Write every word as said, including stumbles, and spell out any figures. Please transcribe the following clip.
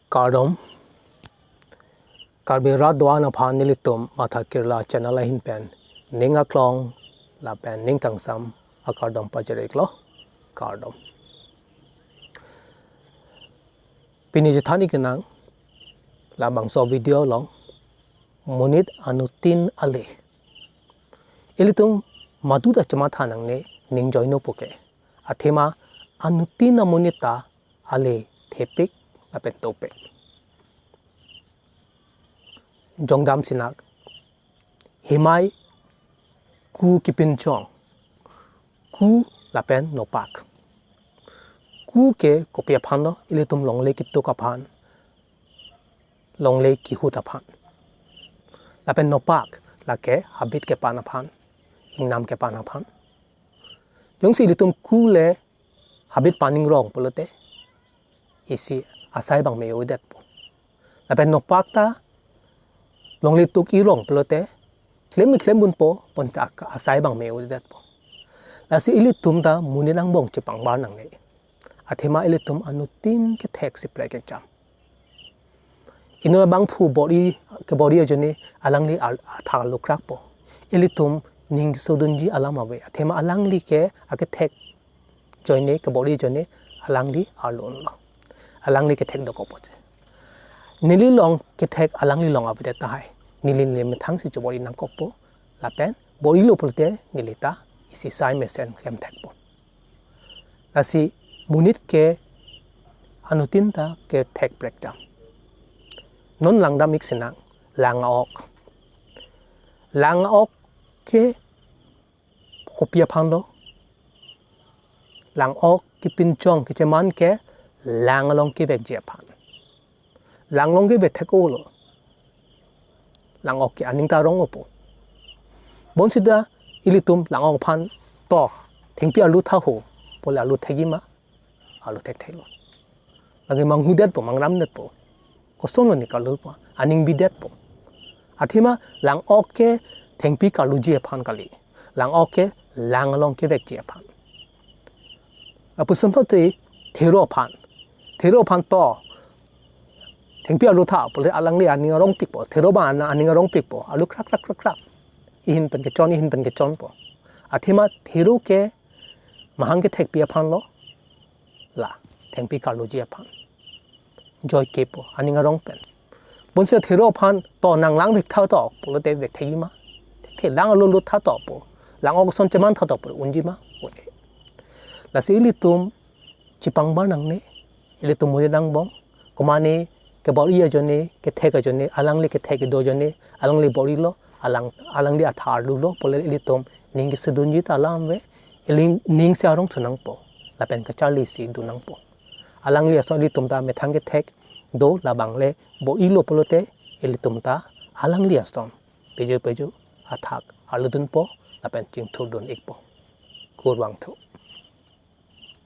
Kardom. Karbi rat do-an aphan nelitum Matha Kerala channel ahin pen ning aklong lapen ning kangsam akardom pajir-iklo. Kardom. Pini chethan-ik kenang labangso video along monit anuttin ale. Ilitum madu ta chematha nangne ning joinopo ke. Athema anuttin amonit ta ale thepik lapen topik. Jongdam sinak. Himai, ku kipinchong, ku lapen nopak. Ku ke kopi aphan lo, ilitum longle kituk aphan, longle kihut aphan. Lapen nopak lake habit kepan aphan, ingnam kepan aphan. Jongsi ilitum ku le habit paning rong pulote isi asai abang me-o-edetpo. Lapen nopak ta longle tuk irong pulote klem klem dunpo, bonta asai abang me-o-edetpo. Lasi ilitum ta monit angbong chepangbar nangne. Athema ilitum anuttin kethek si prekekjam. Inut abangphu bor-i, kebor-i ajoine alangli ar-, athak lukrakpo. Ilitum ning sodunji alam ave. Athema alangli ke akethek ajoine, kebor-i ajoine alangli arlo unlo. Alangli kethek dokokpo che. Neli along kethek alangli along avedet tahai. Neli neli methang si chobor-i nangkokpo. Lapen bor-ilo pulote neli ta isi sai mesen klemthekpo. Lasi monit ke anuttin ta kethek prekjam. Non langdam-ik sinang, lang-ok. Lang-ok ke kopi aphan lo? Lang-ok kipinchong kecheman ke lang along kevekji aphan. Lang along kevek thek-olo. Lang-ok ke aning ta rong-opo. Bonsita ilitum lang-ok aphan to thengpi arlu tha ho pule arlu thekji ma? Arlu thekthelo. Lake manghudetpo, mangramdetpo. Kosonlo ne karlupo, aning bidetpo. Athema lang-ok ke thengpi karluji aphan kali. Lang-ok ke lang along kevekji aphan. Lapuson to te thero aphan. Thero aphan to thengpi arlu tha pule alangli aning arongpikpo. Thero abang an-, aning arongpikpo. Arlu krak krak krak krak. Ihin pen kechon, ihin pen kechonpo. Athema thero ke mahang kethekpi aphan lo? La, thengpi karluji aphan. Joikepo, aning arong pen. Bonsi thero aphan to nang lang vektha to pulote vekthekji ma? Thekthe, lang arlu lut tha to pu. Lang-ok ason cheman tha to pu, unji ma? Un-e. Lasi ilitum chepangbar nangne, ilitum monit angbong. Komane kebor-i ajoine, kethek ajoine, alangli kethek kedo ajoine, alangli bor-ilo, alang, alangli athak arlulo, pule ilitum ning kesodunji ta alam ave, ili ning si arong thu nangpo, lapen kacharli si dun nangpo. Alangli ason ilitum ta methang kethek do, labang le bor-ilo pulote ilitum ta alangli ason pejo pejo athak arludunpo, lapen chingthurdun-ikpo. Kurvangthu.